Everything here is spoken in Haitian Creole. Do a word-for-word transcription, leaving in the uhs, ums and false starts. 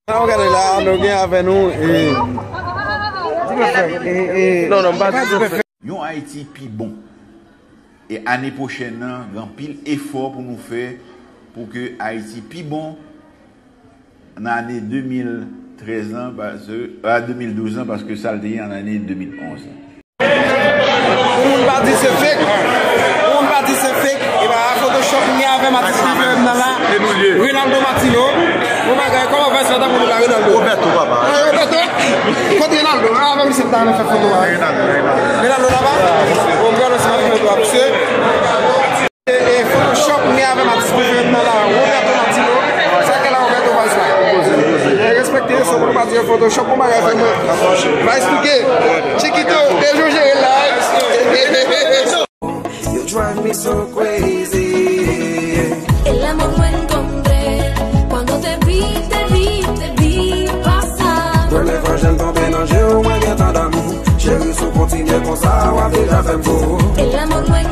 Sa w gade la, nou gen avè nou e, e, e, Non, non, m pa di Dipèfè. Yon Ayiti pi bon. E ane pwochèn nan, gen anpil efò pou nou fè pou ke Ayiti pi bon nan ane de mil trèz lan, paske, a, de mil douz lan, paske sa l te ye an ane de mil onz lan. Pou moun pa di se fake, pou moun pa di se fake, e ba Photoshop m gen avè m atis ki fè m nan la, Renaldo Martino. Bon bagay, kòman fè sa ta pou nou la, Renaldo? Roberto, papa. Ah, Roberto? Kot Renaldo? Ah, avè misye m ta renmen fè foto a. Renaldo laba? Bon, m pral wè si m ap fè foto a, misye. E, e, Photoshop, m gen avè m atis ki fè m nan la, Roberto Martino. Sa ke la, Roberto Vice la? E, respekte, so pou nou pa di Photoshop, bon bagay, fè mwen. Vice Touke, Chiquito, Dejo jere la. You drive me so crazy. El amor lo encontré cuando te vi, te vi, te vi pasar. Premye fwa je m tonbe nan je w, mwen gentan damou. Cheri, si w kontinye konsa, w ap deja fè m fou. El amor lo